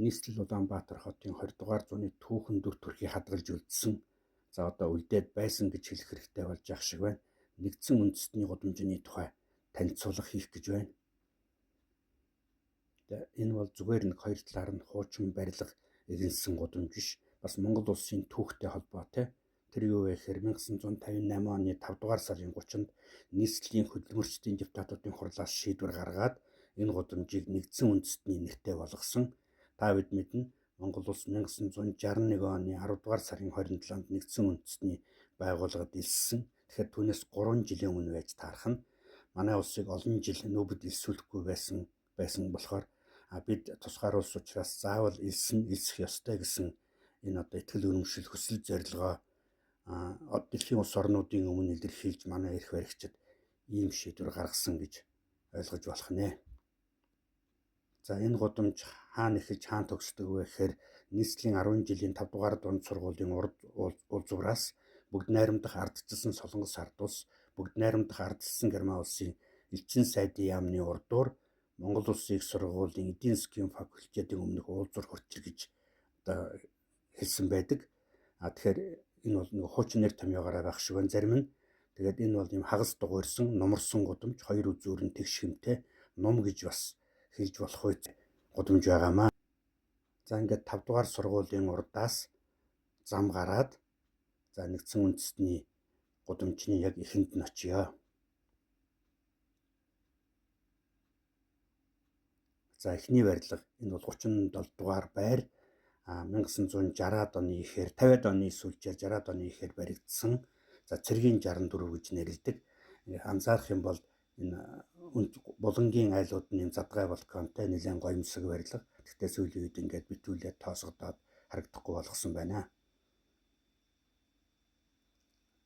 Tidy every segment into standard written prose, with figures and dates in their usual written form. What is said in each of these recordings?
Нийслэл Улаанбаатар хотын 20 дугаар зууны түүхэн дүр төрхийг хадгалж үлдсэн. За одоо үлдээд байсан гэж хэлэх хэрэгтэй болж ах шиг байна. Нэгдсэн үндэстний гудамжны тухай танилцуулга хийх гэж байна. Энэ бол зүгээр нэг хоёр талаар нь хуучин барилга эренсэн гудамж биш. Бас Монгол улсын түүхтэй холбоотой. Тэр юу вэ гэхээр 1958 оны 5 дугаар сарын 30-нд нийслэлийн хөдөлмөрчдийн депутатуудын хурлаас шийдвэр гаргаад энэ гудамжийг нэгдсэн үндэстний нэртэй болгосон. Та бид мэднэ, Монгол улс 1961 оны 10 дугаар сарын 27-нд нэгдсэн үндэстний байгууллагад элссэн. Тэгэхээр түүнээс 3 жилийн өмнө байж таарах нь. Манай улсыг олон жил нүүбэд элсүүлэхгүй байсан болохоор бид тусгаар улс учраас заавал элсэх ёстой гэсэн энэ одоо итгэл үнэмшил, хүсэл зорилгоо дэлхийн улс орнуудын өмнө илэрхийлж манай эрх баригчид ийм шийдвэр гаргасан гэж ойлгож болох нэ. За энэ гудамж хаана эхэлж хаана төгсдөг вэ гэхээр нийслэлийн 10 жилийн 5 дугаар дунд сургуулийн урд уулзвараас бүгд найрамдах ардчилсан Солонгос ард улс, бүгд найрамдах ардчилсан Герман улсын элчин сайдын яамны урдуур Монгол улсын их сургуулийн эдийн засгийн факультетийн өмнөх уулзвар хүртэл гэж одоо хэлсэн байдаг. А тэгэхээр энэ бол нэг хуучин нэр томьёогоороо байх шиг байна зарим нь. Тэгээд энэ бол юм хагас дугуйрсан, нумарсан гудамж, хоёр үзүүр нь тэгш хэмтэй нум гэж бас хэлж болох үе гудамж байгаамаа. За ингээд 5 дугаар сургуулийн урдаас зам гараад за нэгдсэн үндэстний гудамжны яг эхэнд нь очиё. За эхний барилга энэ бол 37 дугаар байр 1960-ад оны ихээр 50-ад оны сүүлчээр 60-ад оны ихээр баригдсан. За цэргийн 64 гэж нэрлэдэг. Анзаарах юм бол энэ булангийн айлууд нь юм задгай балконтой нэлээд гоёмсог барилга. Гэхдээ сүүлийн үед ингээд битүүлээд тоосгодоод харагдахгүй болгосон байна.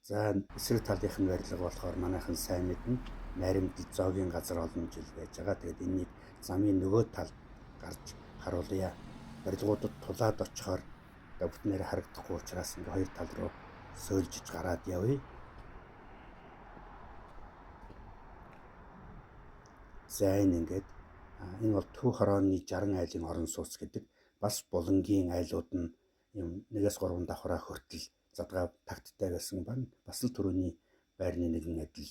За эсрэг талынх нь барилга болохоор манайхан сайн мэднэ. Найрамдал зоогийн газар олон жил байж байгаа. Тэгээд энэнийг замын нөгөө талд гарч харуулъя. Барилгуудад тулаад очихоор одоо бүтнээр харагдахгүй учраас ингээ хоёр тал руу сөөлжиж гараад явъя. За энэ ингээд энэ бол Төв хорооны 60 айлын орон сууц гэдэг бас булангийн айлууд нь юм 1-3 давхраа хүртэл задгаа тагттай байсан байна. Бас л түрүүний байрны нэгэн адил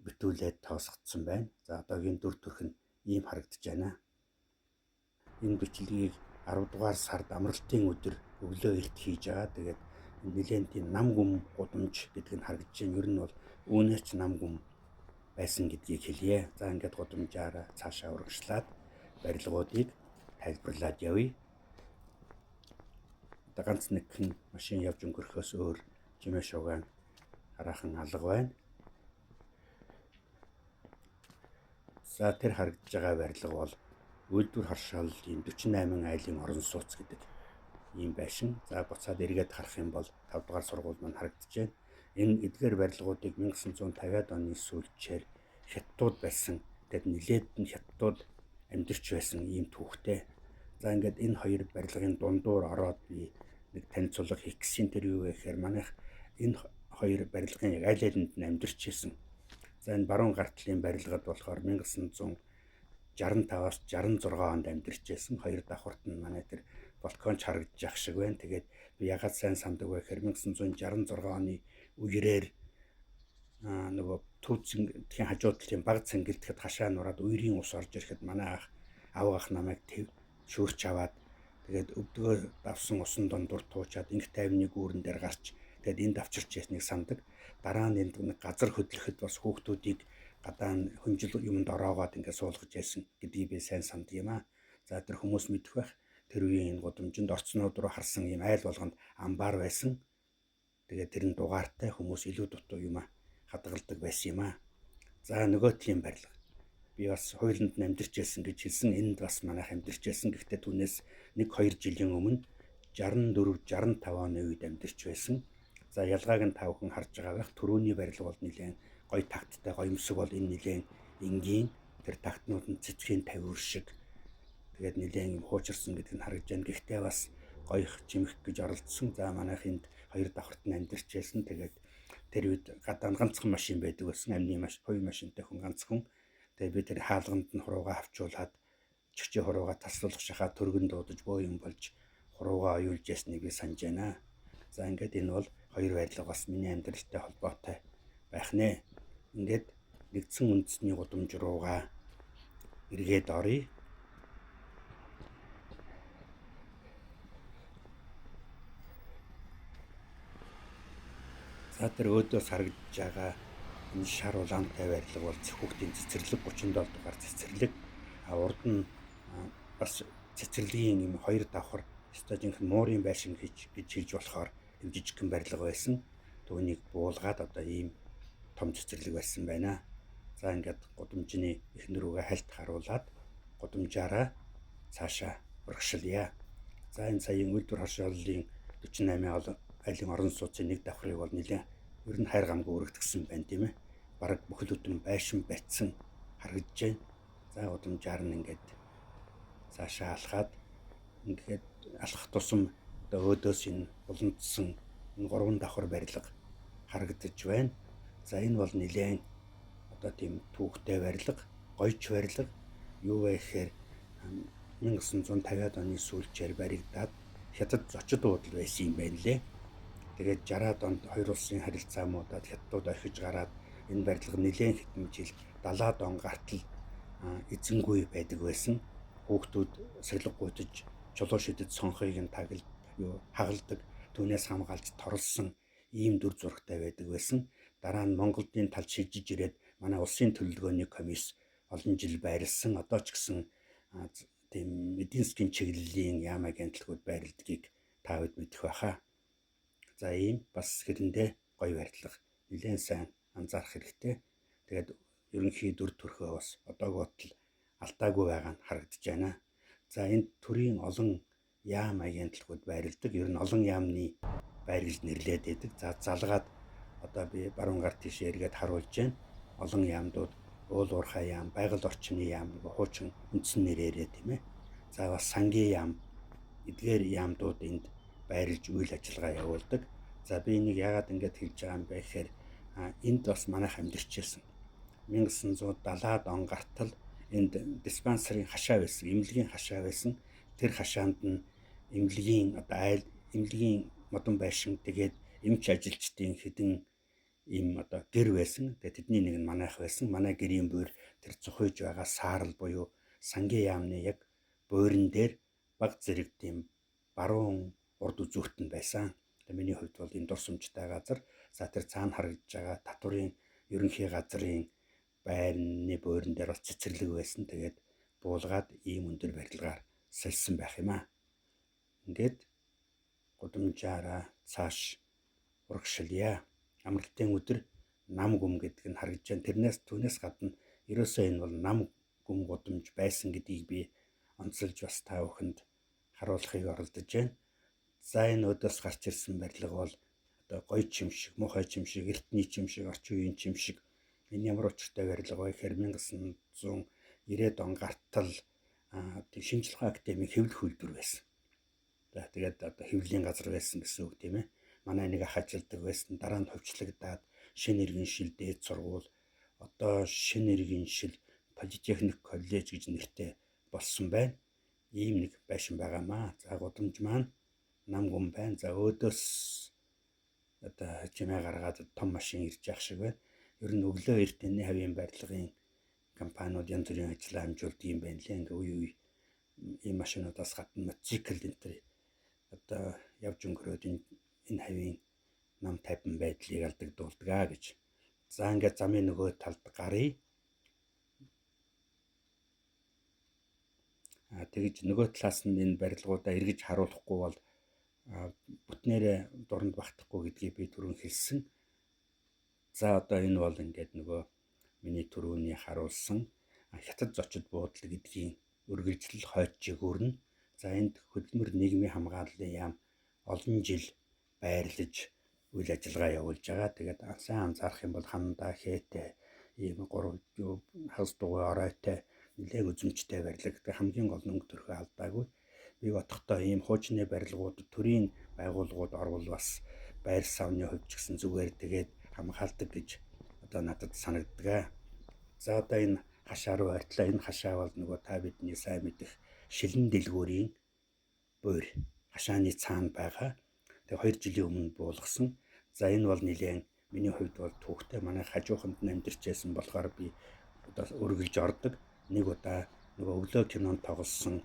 битүүлээд тоосгдсон байна. За одоогийн дүр төрх нь ийм харагдаж байна. Энэ бичлэгийг 10 дугаар сард амралтын өдөр өглөө эрт хийж байгаа. Тэгээд нэлээд тийм нам гүм гудамж гэдэг нь харагдаж байна. Ер нь бол үүнээс ч нам гүм байсан гэдгийг хэлье. За ингээд гудамжаараа цаашаа урагшлаад барилгуудыг тайлбарлаад явъя. Одоо ганц нэгхэн машин явж өнгөрөхөөс өөр чимээ шугаан хараахан алга байна. За тэр харагдаж байгаа барилга бол Үйлдвэр хоршооллын 48 айлын орон сууц гэдэг ийм байшин. За буцаад эргээд харах юм бол 5 дугаар сургууль маань харагдаж байна. Энэ эдгээр барилгуудыг 1950-ад оны сүүлчээр хятадууд байсан. Тэгээд нэлээд нь хятадууд амьдарч байсан ийм түүхтэй. За ингээд энэ хоёр барилгын дундуур ороод би нэг танилцуулга хийх гэсэн. Тэр юу вэ гэхээр манайх энэ хоёр барилгын яг аль алинд нь амьдарч байсан. За энэ баруун гар талын барилгад болохоор 1965-аас 66 онд амьдарч байсан. Хоёр давхарт нь манай тэр балконч харагдаж ах шиг байна. Тэгээд би ягаад сайн сандаг вэ гэхээр 1966 оны үерээр нөгөө төв цэнгэлтийн хажуу талын баг цэнгэлтэхэд хашаа нураад үерийн ус орж ирэхэд манай ах авга ах намайг шүүрч аваад тэгээд өвдгөө давсан усан дундуур туучаад инх тайвны гүүрэн дээр гарч тэгээд энд авчирч ясныг сандаг. Дараа нь энд нэг газар хөдлөхөд бас хүүхдүүдийг гадаа нь хүнжил юмд ороогоод ингээд суулгаж яасан гэдгийг би сайн сандаг юм аа. За тэр хүмүүс мэдэх байх. Тэр үеийн энэ гудамжинд орцнууд руу харсан ийм айл болгонд амбар байсан. Тэгээд тэр нь дугаартай хүмүүс илүү дутуу юм аа хадгалдаг байсан юм аа. За нөгөө тийм барилга. Би бас хуйланд нь амьдарч байсан гэж хэлсэн. Энд бас манайх амьдарч байсан. Гэхдээ түүнээс 1-2 жилийн өмнө 64 65 оны үед амьдарч байсан. За ялгааг нь та бүхэн харж байгаа байх. Төрөөний барилга бол нэлээд гоё тагттай, гоёмсог бол энэ нэлээд энгийн. Тэр тагтнууд нь цэцгийн тавиур шиг. Тэгээд нэлээд юм хуучирсан гэдэг нь харагдаж байна. Гэхдээ бас гоёх чимэх гэж оролдсон. За манайх энд хоёр давхарт нь амьдарч байсан. Тэгээд тэр үед гадаа ганцхан машин байдаг байсан. Амны маш хувийн машинтай хүн ганцхан. Тэгээд би тэр хаалганд нь хуруугаа авчуулаад Чигчээ хурууга таслуулах шахаа түргэн дуудаж бөө юм болж хурууга оюулж яснийг би санаж байна. За ингээд энэ бол хоёр барилга бас миний амьдралтай холбоотой байх нэ. Ингээд нэгдсэн үндэсний гудамж руугаа эргээд оръё. За тэр өөдөөс харагдаж байгаа энэ шар улаантай барилга бол Цэхүүхтийн цэцэрлэг 37 дугаар цэцэрлэг. А урд нь бас цэцэрлэгийн юм хоёр давхар ёстой жинхэнэ муурын байшин гэж хэлж болохоор юм жижигхэн барилга байсан. Түүнийг буулгаад одоо ийм том цэцэрлэг байсан байна. За ингээд гудамжны эхнэр рүүгээ хальт харуулад гудамжаараа цаашаа урагшилъя. За энэ саяын үйлдвэр хашааллын 48 айлын орон сууцын нэг давхрыг бол нэлээд ер нь хайр гамгүй өргөдгсөн байна тийм ээ. Бараг бүхэл бүтэн байшин барьсан харагдаж байна. За гудамжаар нь ингээд цаашаа алхаад ингээд алхах тусам одоо өөдөөс энэ буландсан энэ гурван давхар барилга харагдаж байна. За энэ бол нэлээд одоо тийм түүхтэй барилга, гоёч барилга. Юу вэ гэхээр 1950-ад оны сүүлчээр баригдаад хятад зочид буудал байсан юм байна лээ. Тэгээд 60-ад онд хоёр улсын харилцаа муудаад хятадууд орхиж гараад энэ барилга нэлээд хэдэн жил 70-ад он гартал эзэнгүй байдаг байсан. Хүүхдүүд сэлэг гуйтаж чулуу шидэд сонхыг нь тагал юу хагалдаг, түүнээс хамгаалж торлсон ийм дүр зурагтай байдаг байсан. Дараа нь Монголын талд шилжиж ирээд манай улсын төлөвлөгөөний комисс олон жил байрлсан. Одоо ч гэсэн тийм эдийн засгийн чиглэлийн яам агентлагууд байрладгийг та хэд мэдэх байхаа. За ийм бас хэрэндээ гоё барилга. Нэлээд сайн анзаарах хэрэгтэй. Тэгээд ерөнхий дүр төрхөө бас одоогоотл алдаагүй байгаа нь харагдаж байна. За энд төрийн олон яам агентлагууд байрладаг. Ер нь олон яамны байр гэж нэрлээд байдаг. За залгаад одоо би баруун гар тийшээ эргээд харуулж байна. Олон яамдууд уул уурхай яам, байгаль орчны яам, хуучин үндсэн нэрээрээ тийм ээ. За бас сангийн яам, эдгээр яамдууд энд байрлаж үйл ажиллагаа явуулдаг. За би энийг яагаад ингэж хэлж байгаа юм бэ гэхээр энд бас манайх амьдарч байсан. 1970-ад он гартал энд диспансерын хашаа байсан, эмнэлгийн хашаа байсан. Тэр хашаанд нь эмнэлгийн одоо айл эмнэлгийн модон байшин тэгээд эмч ажилчдын хэдэн ийм одоо гэр байсан. Тэгээд тэдний нэг нь манайх байсан. Манай гэрийн буйр тэр цохойж байгаа саарал буюу сангийн яамны яг буйран дээр баг зэрэг тийм баруун урд үзүүрт нь байсан. Тэгээд миний хувьд бол энэ дурсамжтай газар. За тэр цаана харагдаж байгаа татварын ерөнхий газрын байрны буйран дээр бас цэцэрлэг байсан. Тэгээд буулгаад ийм өндөр барилгаар сольсон байх юм аа. Ингээд гудамжаараа цааш урагшилъя. Амралтын өдөр нам гүм гэдэг нь харагдаж байна. Тэрнээс түүнээс гадна ерөөсөө энэ бол нам гүм гудамж байсан гэдгийг би онцолж бас та бүхэнд харуулахыг оролдож байна. За энэ өдөөс гарч ирсэн барилга бол одоо гоё чим шиг, муухай чим шиг, эртний чим шиг, орчин үеийн чим шиг. Энэ ямар учиртай барилга вэ гэхээр 1990-ад он гартал шинжлэх ухааны академийн хэвлэх үйлдвэр байсан. За тэгээд одоо хэвлэлийн газар байсан гэсэн үг тийм ээ. Манай нэг ах ажилдаг байсан. Дараа нь хувьчлагдаад шинэ иргэн шил дээд сургууль, одоо шинэ иргэн шил политехник коллеж гэж нэртэй болсон байна. Ийм нэг байшин байгаамаа. За гудамж маань нам гүм байна. За өөдөөс одоо чимээ гаргаад том машин ирж явах шиг байна. Ер нь өглөө эрт энэ хавийн барилгын компаниуд янз бүрийн ажлаа амжуулдаг юм байна лээ. Ингээ үе үе ийм машинуудаас гадна мотоцикл энэ төр одоо явж өнгөрөөд энэ хавийн нам тайван байдлыг алдагдуулдаг аа гэж. За ингээд замын нөгөө талд гаръя. Тэгж нөгөө талаас нь энэ барилгуудаа эргэж харуулахгүй бол бүтнээрээ дуранд багтахгүй гэдгийг би түрүүн хэлсэн. За одоо энэ бол ингээд нөгөө миний түрүүний харуулсан хятад зочид буудлал гэдгийн үргэлжлэл хойд жигүүр нь. За энд хөдөлмөр нийгмийн хамгааллын яам олон жил байрлаж үйл ажиллагаа явуулж байгаа. Тэгээд сайн анзаарах юм бол хандаа хээтэй ийм гурав хагас дугуй оройтой нэлээг үзэмжтэй барилга. Тэгээд хамгийн гол нь өнгө төрхөө алдаагүй. Би бодохдоо ийм хуучны барилгууд төрийн байгууллагууд орвол бас байр савны хувьд ч гэсэн зүгээр тэгээд хамгаалдаг гэж одоо надад санагддаг. За одоо энэ хашаа руу ойртлоо. Энэ хашаа бол нөгөө та бидний сайн мэдэх шилэн дэлгүүрийн буйр хашааны цаана байгаа. Тэгээ 2 жилийн өмнө буулгасан. За энэ бол нэлээн миний хувьд бол түүхтэй. Манай хажууханд нь амьдарч байсан болохоор би одоо үргэлж ордог. Нэг удаа нөгөө өглөө кинонд тоглосон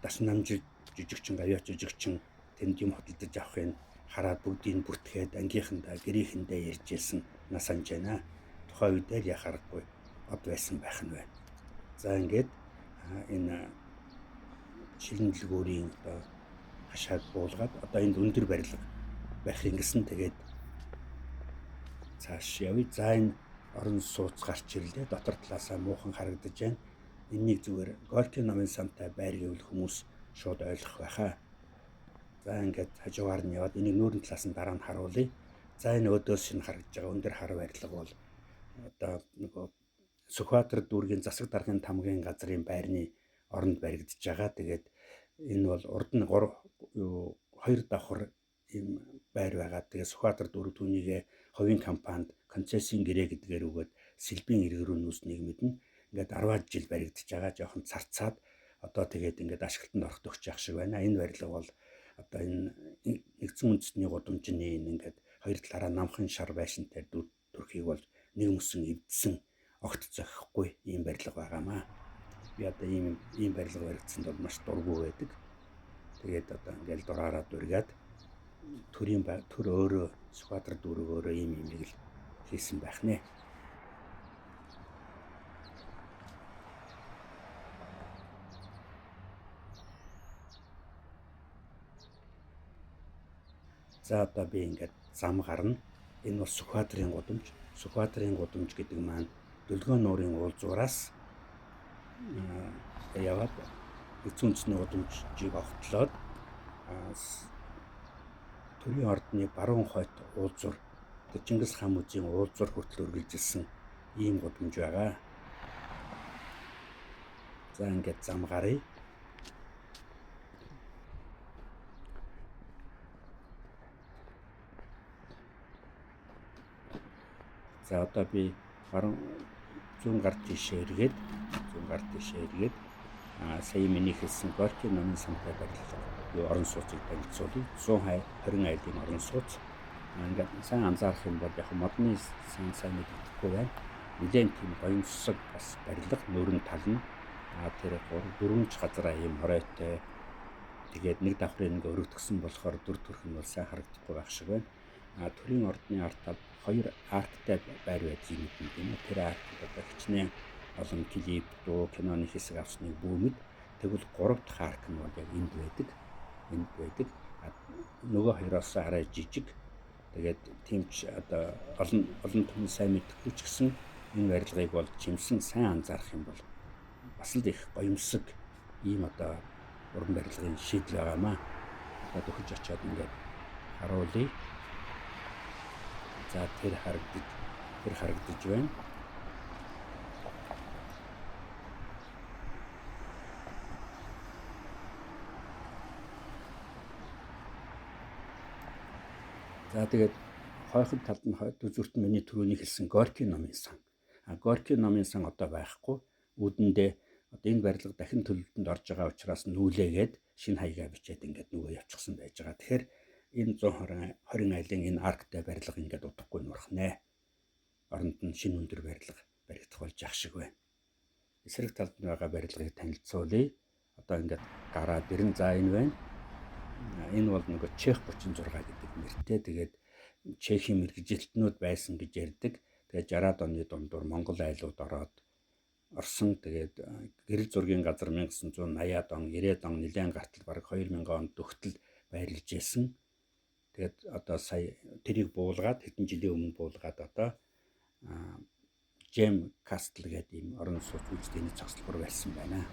Дашнамжид жижигчин, гавьяа жижигчин тэнд юм хөдөлдөж авахыг хараад бүгдийг бүртгээд ангийнхандаа гэрийнхэндээ ярьж ирсэн нас санаж байна. Тухайн үед л яхаарахгүй од байсан байх нь байна. За ингээд энэ шилэн дэлгүүрийн одоо хашааг буулгаад одоо энд өндөр барилга байх юм гэсэн. Тэгээд цааш явъя. За энэ орон сууц гарч ирлээ. Дотор талаасаа муухан харагдаж байна. Энэнийг зүгээр Горький номын сантай байр гэвэл хүмүүс шууд ойлгох байхаа. За ингээд хажуугаар нь яваад энийг нүүрэн талаас нь дараа нь харуулъя. За энэ өдөөс шинэ харагдаж байгаа өндөр хар барилга бол одоо нөгөө Сүхбаатар дүүргийн засаг даргын тамгын газрын байрны оронд баригдаж байгаа. Тэгээд энэ бол урд нь 2 давхар ийм байр байгаа. Тэгээд Сүхбаатар дүүрэг түүнийгээ хувийн компанид концессийн гэрээ гэдгээр өгөөд сэлбийн иргэн рүү нүүснийг мэднэ. Ингээд 10 жил баригдаж байгаа. Жохон царцаад одоо тэгээд ингээд ашиглалтанд орох төгч явах шиг байна. Энэ барилга бол одоо энэ нэгдсэн үндэстний гудамжны энэ ингээд хоёр талаараа намхан шар байшинтай дүр төрхийг бол нэг мөсөн эвдсэн огт зохихгүй ийм барилга байгаамаа. Би одоо ийм барилга баригдсанд бол маш дургүй байдаг. Тэгээд одоо ингээд дураараа дургаад төрийн төр өөрөө Сүхбаатар дүүрэг өөрөө ийм юмыг л хийсэн байх нэ. За одоо би ингээд зам гарна. Энэ бол Сүхбаатарын гудамж. Сүхбаатарын гудамж гэдэг маань Дөлгөөн нуурын уулзуураас яваад нэгдсэн үндэсний гудамжийг огтлоод төрийн ордны баруун хойт уулзуур Чингис хаан мужийн уулзуур хүртэл үргэлжилсэн ийм гудамж байгаа. За ингээд зам гаръя. За одоо би баруун зүүн гар тийшээ эргээд сая миний хэлсэн Горький номын сантай барилга юу орон сууцыг танилцуулъя. 120 айлын орон сууц. Ингээд сайн анзаарах юм бол яг модны сан сайн мэддэхгүй байна. Нэлээд тийм гоёмсог бас барилга нөрөн тал нь тэр 3 4 ч газараа ийм хоройтой. Тэгээд нэг давхрын нэг өргөдгсөн болохоор дүр төрх нь бол сайн харагдахгүй байх шиг байна. Төрийн ордны ард талд 2 арктай байр байдгийг мэднэ тийм үү. Тэр аркт одоо хичнээн олон клип, дуу, киноны хэсэг авсныг бүүмэд. Тэгвэл 3 дахь арк нь бол яг энд байдаг. Энд байдаг. Нөгөө хоёроос арай жижиг. Тэгээд тийм ч одоо олон түмэн сайн мэдэхгүй ч гэсэн энэ барилгыг бол чимсэн сайн анзаарах юм бол бас л их гоёмсог ийм одоо уран барилгын шийдэл байгаамаа. Одоо дөхөж очиод ингээд харуулъя. За тэр харагдаж байна. За тэгээд хойхон талд нь үзүүрт нь миний түрүүний хэлсэн Горький номын сан. Горький номын сан одоо байхгүй. Үүдэндээ одоо энэ барилга дахин төлөвлөлтөнд орж байгаа учраас нүүлээгээд шинэ хаягаа бичээд ингээд нөгөө явчихсан байж байгаа. Тэгэхээр энэ 120 айлын энэ арктай барилга ингээд удахгүй нурах нэ. Оронд нь шинэ өндөр барилга баригдах болж ах шиг байна. Эсрэг талд нь байгаа барилгыг танилцуулъя. Одоо ингээд гараад ирэн за энэ байна. Энэ бол нөгөө Чех 36 гэдэг нэртэй. Тэгээд Чехийн мэргэжилтнүүд байсан гэж ярьдаг. Тэгээд 60-аад оны дундуур Монгол айлууд ороод орсон. Тэгээд гэрэл зургийн газар 1980-аад он, 90-аад он нэлээд гартал бараг 2000 онд дөхтөл байрлаж исэн. Тэгээд одоо сая тэрийг буулгаад хэдэн жилийн өмнө буулгаад одоо Джем Кастл гэдэг ийм орон сууц үйлчлэгээний цогцлбор байсан байна.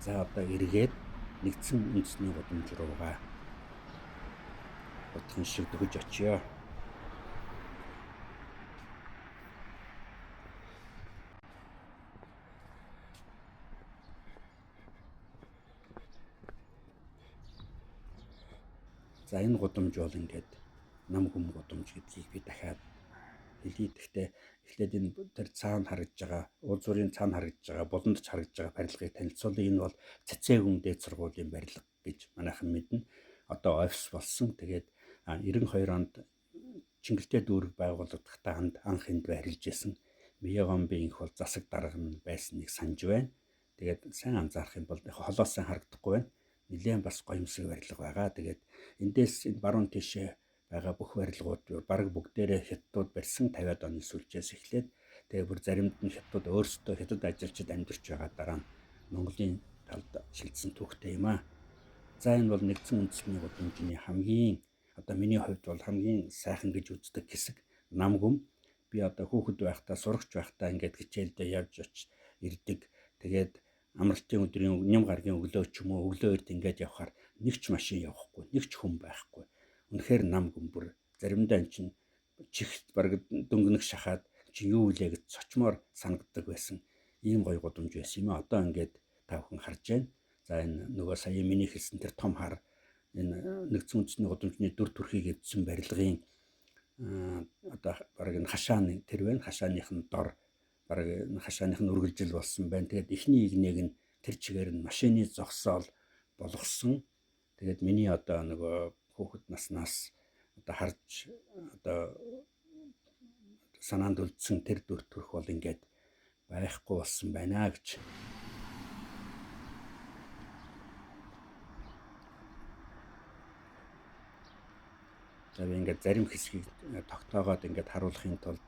За одоо эргээд нэгдсэн үндэсний гудамж руугаа утган шиг дөхөж очиё. За энэ гудамж бол ингээд нам хүм гудамж гэдгийг би дахиад хэлье. Гэхдээ эхлээд энэ тэр цаана харагдж байгаа, уулзуурын цаана харагдж байгаа, буландч харагдж байгаа барилгыг танилцуулъя. Энэ бол Цэцээгүн дээд сургуулийн барилга гэж манайхан мэднэ. Одоо офис болсон. Тэгээд 92 онд Чингэлтэй дүүрэг байгуулагдахдаа анх энд байрлаж исэн. Миягомби инх бол засаг дарга нь байсныг санаж байна. Тэгээд сайн анзаарах юм бол холоос сайн харагдахгүй байна. Нилээн бас гоёмсог барилга байгаа. Тэгээд эндээс энэ баруун тишээ байгаа бүх барилгууд бараг бүгдээрээ хятадууд барьсан 50-аад оны сүүлчээс эхлээд тэгээ бүр заримд нь хятадууд өөрсдөө хятад ажилчид амьдарч байгаа дараа нь Монголын талд шилжсэн түүхтэй юм аа. За энэ бол нэгдсэн үндэсний гудамжны хамгийн одоо миний хувьд бол хамгийн сайхан гэж үздэг хэсэг Намгүм. Би одоо хүүхэд байхдаа сурагч байхдаа ингээд хичээлдээ явж очиж ирдэг. Тэгээд амралтын өдрийн ням гаргийн өглөө ч юм уу өглөө эрт ингээд явхаар нэг ч машин явахгүй, нэг ч хүн байхгүй. Үнэхээр Намгүм бүр заримдаа эн чинь чихт бараг дөнгөнөх шахаад чи юу үлээ гэж цочмоор санагддаг байсан. Ийм гоё гудамж байсан юм а. Одоо ингээд та бүхэн харж байна. За энэ нөгөө сая миний хэлсэн тэр том хар энэ нэгдсэн үндэсний гудамжны дүр төрхийг эвдсэн барилгын одоо бараг энэ хашааны тэр байна. Хашааных нь дор бараг энэ хашааных нь үргэлжил болсон байна. Тэгээд эхний игнэг нь тэр чигээр нь машины зогсоол болгосон. Тэгээд миний одоо нөгөө хүүхэд наснаас одоо харж одоо санаанд үлдсэн тэр дүр төрх бол ингээд байхгүй болсон байна гэж. За би ингээд зарим хэсгийг тогтоогоод ингээд харуулахын тулд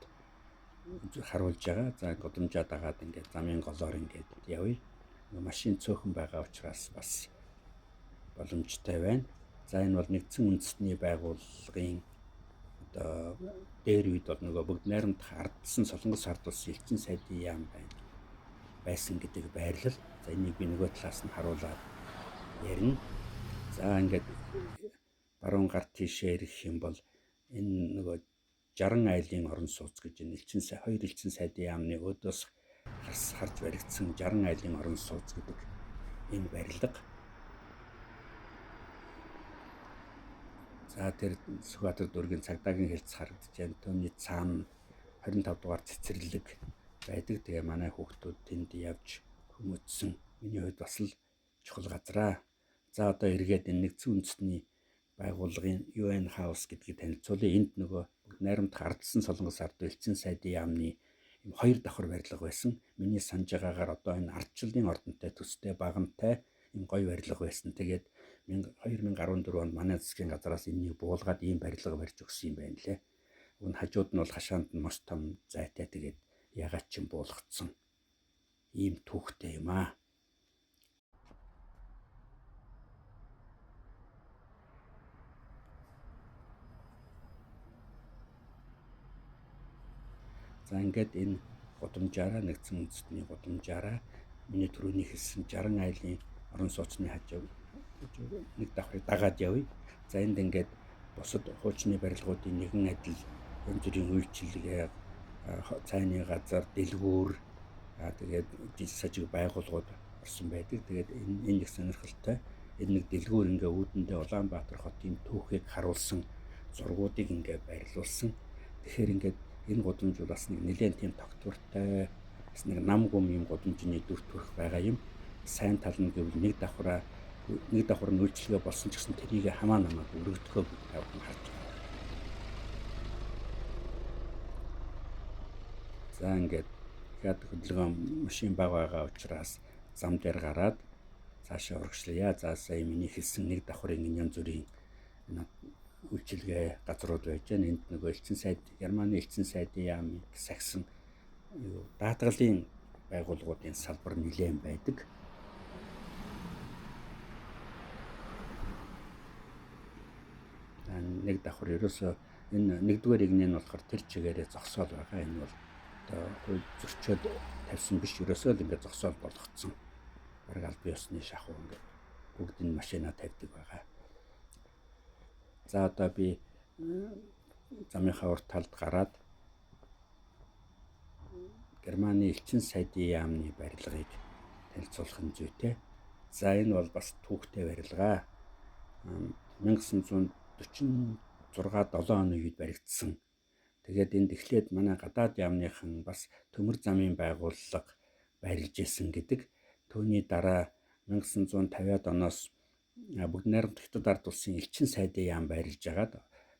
харуулж байгаа. За гудамжаа дагаад ингээд замын голоор ингээд явъя. Машин цөөхөн байгаа учраас бас боломжтой байна. За энэ бол нэгдсэн үндэсний байгууллагын одоо дээр үед бол нөгөө бүгд найрамдах ардсан Солонгос ард улсын элчин сайдын яам байна байсан гэдэг байрлал. За энийг би нөгөө талаас нь харуулад ярина. За ингээд баруун гар тийшээ ирэх юм бол энэ нөгөө 60 айлын орон сууц гэж энэ элчин хоёр элчин сайдын яамны өөдөөс харж баригдсан 60 айлын орон сууц гэдэг энэ барилга. За тэр Сүхбаатар дүүргийн цагдаагийн хэлц харагдаж байна. Түүний цаана 25 дугаар цэцэрлэг байдаг. Тэгээ манай хүүхдүүд тэнд явж хүмүүжсэн. Миний хувьд бас л чухал газраа. За одоо эргээд энэ нэгдсэн үндэсний байгууллагын UN House гэдгийг танилцуулъя. Энд нөгөө найрамдах ардсан Солонгос ард элчин сайдын яамны юм хоёр давхар барилга байсан. Миний санаж байгаагаар одоо энэ ардчлалын ордонтой төстэй багантай юм гоё барилга байсан. Тэгээд 2014 онд манай засгийн газараас энэнийг буулгаад ийм барилга барьж өгсөн юм байна лээ. Уг нь хажууд нь бол хашаанд нь маш том зайтай тэгээд ягаад ч юм буулгацсан ийм түүхтэй юм аа. За ингээд энэ гудамжаараа нэгдсэн үндэстний гудамжаараа миний түрүүний хэлсэн 60 айлын орон сууцны хажуу нэг давхрыг дагаад явъя. За энд ингээд бусад хуучны барилгуудын нэгэн адил янз бүрийн үйлчилгээ, цайны газар, дэлгүүр, тэгээд жил сажиг байгууллагууд орсон байдаг. Тэгээд энэ их сонирхолтой. Энэ нэг дэлгүүр ингээ үүдэндээ Улаанбаатар хотын түүхийг харуулсан зургуудыг ингээ байрлуулсан. Тэгэхээр ингээд энэ гудамж бол бас нэг нэлээд тийм тогтвортой, бас нэг нам гум юм гудамжны дүр төрх байгаа юм. Сайн тал нь гэвэл нэг давхар нь үйлчилгээ болсон ч гэсэн тэрийг хамаа намайг өргөдөхөө та бүхэн харж байгаа. За ингээд дахиад хөдөлгөөн машин бага байгаа учраас зам дээр гараад цаашаа урагшлая. За сая миний хэлсэн нэг давхрын янз бүрийн үйлчилгээ газрууд байж байна. Энд нөгөө элчин сайд, Германы элчин сайдын яамыг сахисан даатгалын байгууллагуудын салбар нэлээд байдаг. Нэг давхар ерөөсөө энэ нэгдүгээр игнэ нь болохоор тэр чигээрээ зогсоол байгаа. Энэ бол одоо хууль зөрчөөд тавьсан биш, ерөөсөө л ингээд зогсоол болгоцсон. Бараг албан ёсны шахуу ингээд бүгд энэ машинаа тавьдаг байгаа. За одоо би замынхаа урд талд гараад Германы элчин сайдын яамны барилгыг танилцуулах нь зүйтэй. За энэ бол бас түүхтэй барилга. 1946 7 оны үед баригдсан. Тэгээд энд эхлээд манай гадаад яамныхан бас төмөр замын байгууллага байрлаж исэн гэдэг. Түүний дараа 1950-ад оноос Бүгд найрамдах Хятад ард улсын элчин сайдын яам байрлаж агаад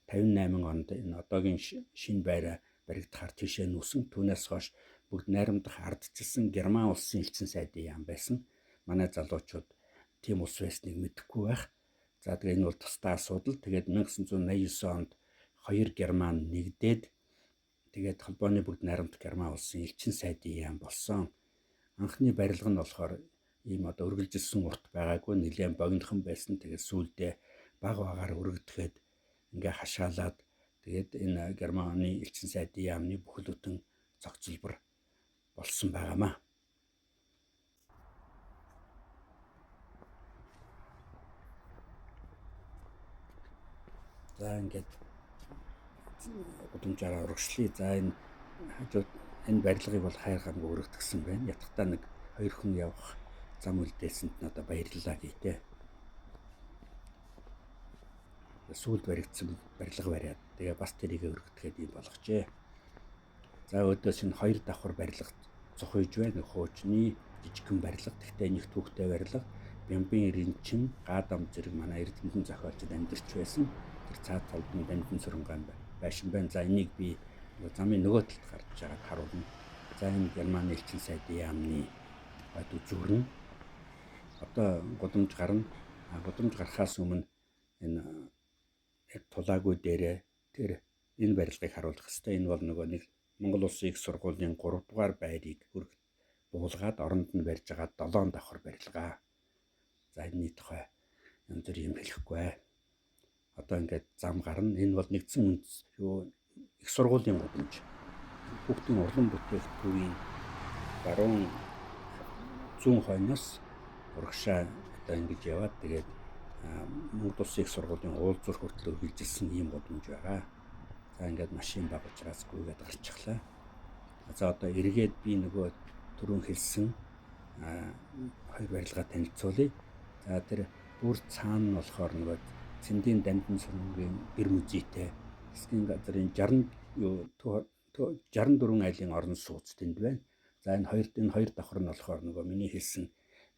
58 онд энэ одоогийн шинэ байраа баригдахаар тийшээ нүүсэн. Түүнээс хойш Бүгд найрамдах ардчилсан Герман улсын элчин сайдын яам байсан. Манай залуучууд тийм улс байсныг мэдэхгүй байх. За тэгээ энэ бол тусдаа асуудал. Тэгээд 1989 онд хоёр Герман нэгдээд тэгээд холбооны Бүгд найрамдах Герман улсын элчин сайдын яам болсон. Анхны барилга нь болохоор ийм одоо үргэлжилсэн урт байгаагүй, нэлээд богинохон байсан. Тэгээд сүүлдээ баг багаар өргөдөхэд ингээ хашаалаад тэгээд энэ Германы элчин сайдын яамны бүхэл бүтэн зохицолбор болсон байгаамаа. За ингээд гудамжаараа урагшлая. За энэ хажууд энэ барилгыг бол хайр гамгүй өргөтгсөн байна. Ятгахтаа нэг хоёр хүн явах зам үлдээсэнд надад баярлалаа гэйтэй. Сүүлд баригдсан барилга бариад тэгээ бас тэрийг өргөтгээд юм болгожээ. За өөдөөс энэ хоёр давхар барилга цохойж байна. Хуучны жижигхэн барилга, тэгтээ нэг түүхтэй барилга. Бямбын Ринчин, Гадам зэрэг манай эрдэмтэн зохиолчид амьдарч байсан. Тэр цаад талд нь Дамдын сурангаан байшин байна. За энийг би замын нөгөө талд гарч байгааг харуулна. За энэ Германы элчин сайдын яамны хойд үзүүр нь одоо гудамж гарна. Гудамж гарахаас өмнө энэ яг тулаагүй дээрээ тэр энэ барилгыг харуулах хэвээр. Энэ бол нөгөө нэг Монгол Улсын их сургуулийн 3 дугаар байрыг буулгаад оронд нь барьж байгаа 7 давхар барилга. За энэний тухай янз бүр юм хэлэхгүй. Одоо ингээд зам гарна. Энэ бол нэгдсэн үндэс юу их сургуулийн гудамж. Хүүхдийн урлан бүтээх төвийн баруун зүүн хойноос урагшаа одоо ингэж яваад тэгээд Монгол Улсын их сургуулийн уулзуур хүртэл үргэлжилсэн ийм гудамж байгаа. За ингээд машин баг учраас гүйгээд гарчихлаа. За одоо эргээд би нөгөө түрүүн хэлсэн хоёр барилгаа танилцуулъя. За тэр бүр цаана нь болохоор нөгөө Цэндийн Дамдын сурангийн гэр музейтэй хэсгийн газрын 64 айлын орон сууц тэнд байна. За энэ хоёр давхар нь болохоор нөгөө миний хэлсэн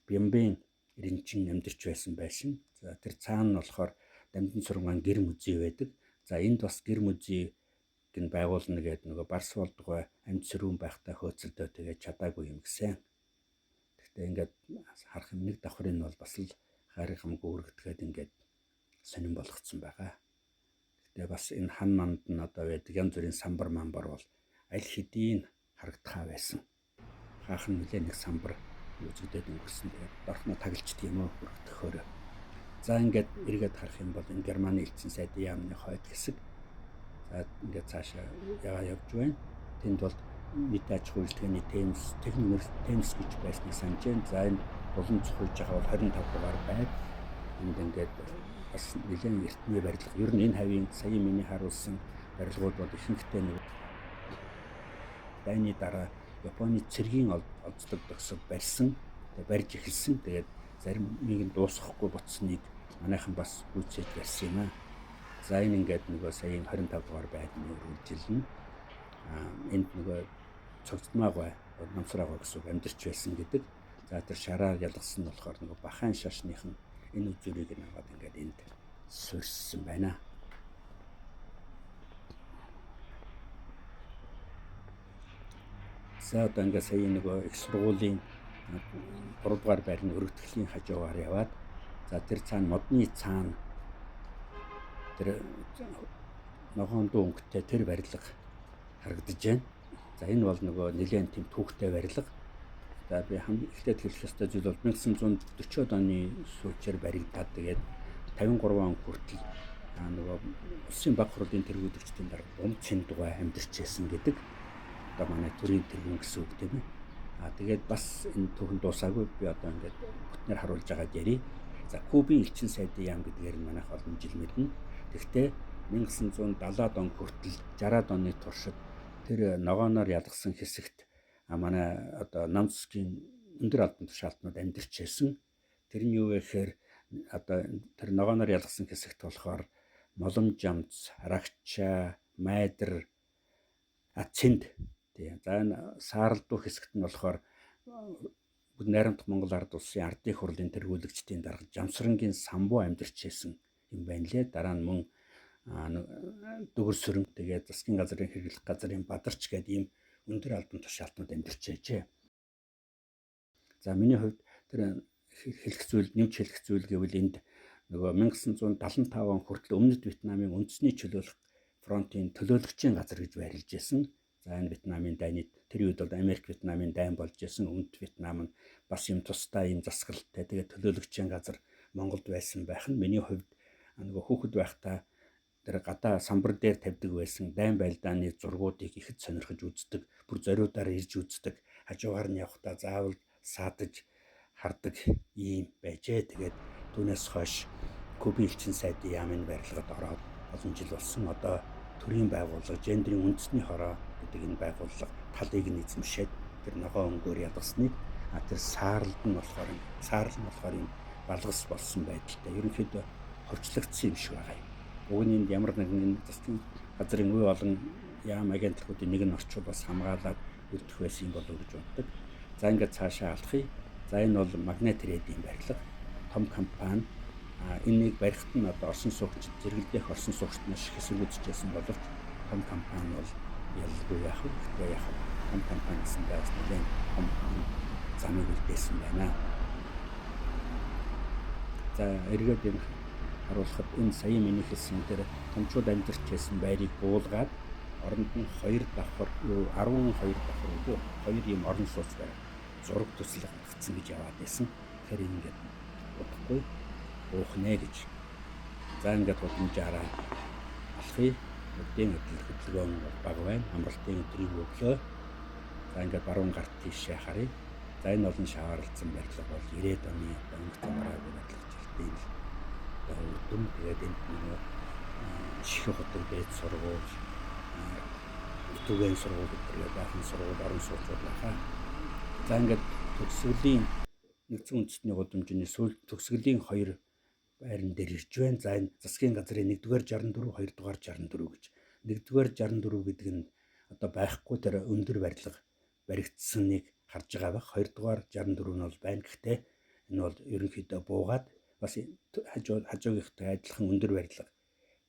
Бямбын Ринчин амьдарч байсан байшин. За тэр цаана нь болохоор Дамдын сурангаан гэр музей байдаг. За энд бас гэр музей гэн байгуулна гэдэг нөгөө барс болдгой амьд сэрүүн байхдаа хөөцөлдөө тэгээд чадаагүй юм гэсэн. Гэхдээ ингээд харах юм нэг давхрын нь бол бас л хайр хамгүй өргөдгээд ингээд сонирн болгоцсон байгаа. Гэхдээ бас энэ хан манд нь одоо байдаг янз бүрийн самбар мамбар бол аль хэдийн харагдахаа байсан. Хаах нь нэлээ нэг самбар үзэгдээд өнгөрсөн. Тэгээд дорхно таглчд юм уу өргөдөхөөр. За ингээд эргээд харах юм бол энэ Германы элчин сайдын яамны хойд хэсэг. За ингээд цаашаа ягаа явж байна. Тэнд бол нийт аж ахуйн үйлчилгээний Темс, техник Темс гэж байсныг санаж байна. За энэ булан цохиж байгаа бол 25 дугаар байр. Энд ингээд бас нэлээд эртний барилга. Ер нь энэ хавийн сая миний харуулсан барилгууд бол ихэнхдээ нэг дайны дараа Японы цэргийн олзлог догсог барьсан. Тэгээ барьж эхэлсэн. Тэгээд заримыг нь дуусгахгүй буцсныг манайхан бас гүйцээж барьсан юм аа. За энэ ингээд нөгөө саяын 25 дугаар байрны үргэлжилнэ. Энд нөгөө цогцдмаагүй намсраагүй гэсэн үг амьдарч байсан гэдэг. За тэр шараар ялгасан нь болохоор нөгөө бахаан шашныхан энэ үзүүрийг нь аваад ингээд энд суурьсан байна. За одоо ингээд сая нөгөө их сургуулийн 3 дугаар байрны өргөтгөлийн хажуугаар яваад за тэр цаана модны цаана тэр ногоон дүү өнгөтэй тэр барилга харагдаж байна. За энэ бол нөгөө нэлээд тийм түүхтэй барилга. За би хамгийн эхлээд хэлэх ёстой зүйл бол 1940-од оны сүүлчээр баригдаад тэгээд 53 он хүртэл нөгөө улсын баг хурлын тэргүүлэгчдийн дарга Бум Цэндугай амьдарч байсан гэдэг. Одоо манай төрийн тэргүүн гэсэн үг тийм ээ. Тэгээд бас энэ түүхэн дуусаагүй, би одоо ингээд бүтнээр харуулж байгаад ярив. За Кубын элчин сайдын яам гэдгээр нь манайх олон жил мэднэ. Тэгэхдээ 1970-ад он хүртэл 60-ад оны туршид тэр ногооноор ялгсан хэсэгт манай одоо нам засгийн өндөр албан тушаалтнууд амьдарч байсан. Тэр нь юу вэ гэхээр одоо тэр ногооноор ялгсан хэсэгт болохоор Молом жамц, Рагча, Майдар, А Цэнд тий. За энэ Сааралдуу хэсэгт нь болохоор бүгд найрамдах Монгол ард улсын ардын хурлын тэргүүлэгчдийн дарга Жамсрангийн самбуу амьдарч байсан юм байна лээ. Дараа нь мөн Дүгэр сүрэн тэгээд засгийн газрын хэрэглэх газрын Бадарч гэдэг ийм өндөр албан тушаалтнууд амьдарч байжээ. За миний хувьд тэр хэлэх зүйл, нэмж хэлэх зүйл гэвэл энд нөгөө 1975 он хүртэл Өмнөд Вьетнамын үндэсний чөлөөлөх фронтын төлөөлөгчийн газар гэж байрлаж байсан. За энэ Вьетнамын дайны тэр үед бол Америк Вьетнамын дайн болж исэн. Өмнөд Вьетнам нь бас юм тусдаа юм засаглалтай. Тэгээд төлөөлөгчийн газар Монголд байсан байх нь миний хувьд нөгөө хүүхэд байхдаа тэр гадаа самбар дээр тавьдаг байсан дайн байлдааны зургуудыг ихэд сонирхож үздэг. Бүр зориудаар ирж үздэг. Хажуугаар нь явахдаа заавал саадаж хардаг ийм байжээ. Тэгээд түүнээс хойш Кубын элчин сайдын яамын барилгад ороод олон жил болсон. Одоо төрийн байгууллага гендрийн үндэсний хороо гэдэг энэ байгууллага талыг нь эзэмшээд тэр ногоон өнгөөр ялгасныг тэр саарлд нь болохоор саарл нь болохоор юм балгас болсон байдалтай ерөнхийдөө ховчлогдсон юм шиг байгаа юм. Уг нь энд ямар нэгэн засгийн газрын үе олон яам агентлагуудын нэг нь орчвол бас хамгаалаад үлдэх байсан юм болов уу гэж боддог. За ингээд цаашаа алхая. За энэ бол Магнит Редийн барилга. Том компани. Энийг барихт нь одоо орсон суугч зэрэгэлдэх орсон суугчид маш их эсэргүүцэж боловч том компани бол ялалгүй яах вэ? Гэхдээ яах вэ? Том компани гэсэн бас нэлээд том замыг үлдээсэн байна. За эргээд энэ харуулхад энэ сая миний хэлсэн тэр томчууд амьдарч байсан байрыг буулгаад оронд нь 2 давхар 12 давхар үгүй 2 ийм орон сууц байр зураг төсөл гаргацсан гэж яваад байсан. Тэгэхээр ингээд удахгүй уух нэ гэж. За ингээд гудамжаараа алхъя. Өдрийн хөдөлгөөн бол бага байна. Амралтын өдрийн өглөө. За ингээд баруун гарт тийшээ харъя. За энэ олон шаарлцсан барилга бол 90-ад оны одоо өнгө замраагүй барилга жилтийн л одоо өдөм. Тэгээд энд нөгөө Шихэ хотог дээд сургууль, Түгээн сургууль гэдэг баахан сургууль, орон сууцуд байхаа. За ингээд төгсгөлийн нэгдсэн үндэстний гудамжны сүүл төгсгөлийн хоёр байран дээр ирж байна. За энэ засгийн газрын 1-р 64, 2-р 64 гэж. 1-р 64 гэдэг нь одоо байхгүй тэр өндөр барилга баригдсаныг харж байгаа байх. 2-р 64 нь бол байна. Гэхдээ энэ бол ерөнхийдөө буугаад бас хажуугийнхтай адилхан өндөр барилга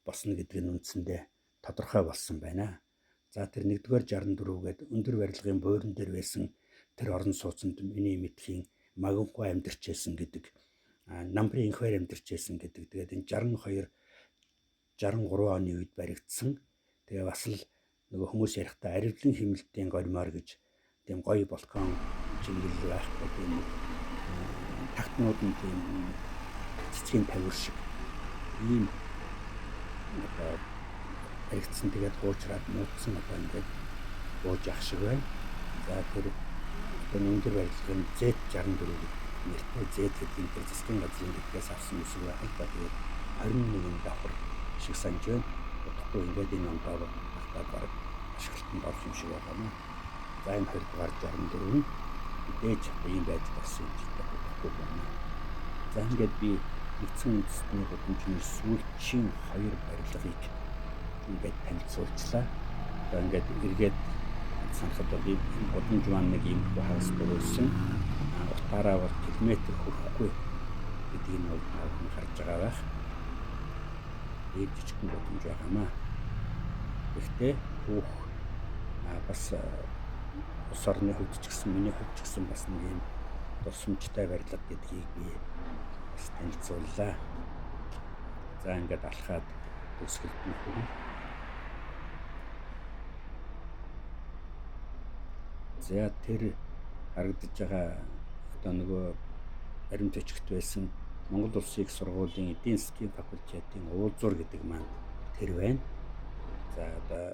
босно гэдэг нь үндсэндээ тодорхой болсон байна. За тэр 1-р 64 гээд өндөр барилгын буурин дээр байсан тэр орон сууцнд миний мэдхийн Маганхуа амьдарч байсан гэдэг, Намбрын инхвэр амьдарч байсан гэдэг. Тэгээд энэ 62 63 оны үед баригдсан. Тэгээ бас л нөгөө хүмүүс ярихдаа аривлан хэмнэлтийн горимоор гэж тийм гоё балкон жингэлэл байхгүй тийм тагтнууд нь тийм цэцгийн тавир шиг ийм одоо баригдсан. Тэгээд хуучраад нууцсан одоо ингээд бууж явах шиг байна. За тэр одоо өндөр барилгын Z64 гэдэг нэртэй Z гэдэг нь тэр засгийн газрын гэдгээс авсан үсэг байх л да. Тэгээд 21 давхар шиг санаж байна. Удахгүй ингээд энэ ондоо багтаад баг ашиглалтанд орох юм шиг байгаа юм. За энэ 2 дугаар 64 нь мэдээж одоо ийм байдал болсон юм шиг бодохгүй байна. За ингээд би нэгдсэн үндэстний гудамжны сүүлчийн хоёр барилгыг ингээд танилцуулчлаа. Одоо ингээд эргээд санахад бол энэ гудамж маань нэг иймэрхүү хагас дөрүүлсэн. Утаараа бол километр хүрэхгүй гэдгийг нь бол та бүхэн харж байгаа байх. Ийм жижигхэн гудамж байгаамаа. Гэхдээ түүх бас улс орны хувьд ч гэсэн миний хувьд ч гэсэн бас нэг ийм дурсамжтай барилга гэдгийг би бас танилцууллаа. За ингээд алхаад төгсгөлд нь хүрнэ. За тэр харагдаж байгаа одоо нөгөө баримт бичигт байсан Монгол Улсын их сургуулийн эдийн засгийн факультетийн уулзуур гэдэг маань тэр байна. За одоо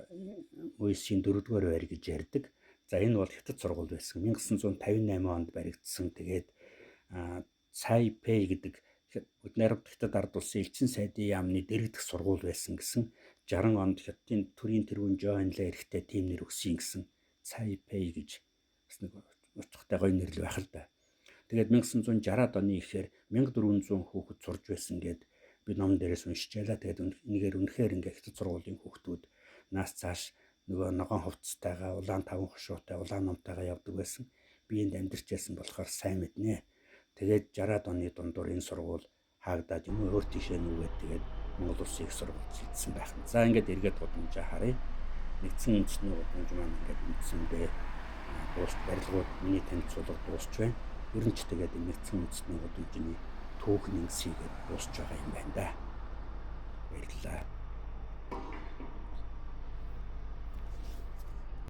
Мойсийн 4-р байр гэж ярьдаг. За энэ бол хятад сургууль байсан. 1958 онд баригдсан. Тэгээд Цай Пэй гэдэг найрамдах хятад ард улсын элчин сайдын яамны дэрэгдэх сургууль байсан гэсэн. 60 онд хятадын төрийн тэргүүн Жо Энлай эрэхтэй тийм нэр өгсөн гэсэн. Цай Пэй гэж бас нэг утгатай гоё нэр л байх л да. Тэгээд 1960-ад оны ихээр 1400 хүүхэд сурж байсан гэд би ном дээрээс уншиж байлаа. Тэгээд энэгээр үнэхээр ингээ хятад сургуулийн хүүхдүүд нас цааш Нөгөө ногоон хувцастайгаа, улаан таван хошуутай, улаан номтойгоо явдаг байсан. Би энд амьдарч байсан болохоор сайн мэднэ. Тэгээд 60-аад оны дундуур энэ сургууль хаагдаад юм уу өөр тийшээ нүгээд тэгээд Монгол Улсын их сургууль зэлдсэн байх нь. За ингээд эргээд гудамжаа харъя. Нэгдсэн үндэсний гудамж маань ингээд үндсэндээ дуусч барилгууд миний танилцуулга дуусч байна. Ер нь ч тэгээд нэгдсэн үндэсний гудамжны түүх нэмсийгээд дуусч байгаа юм байна да.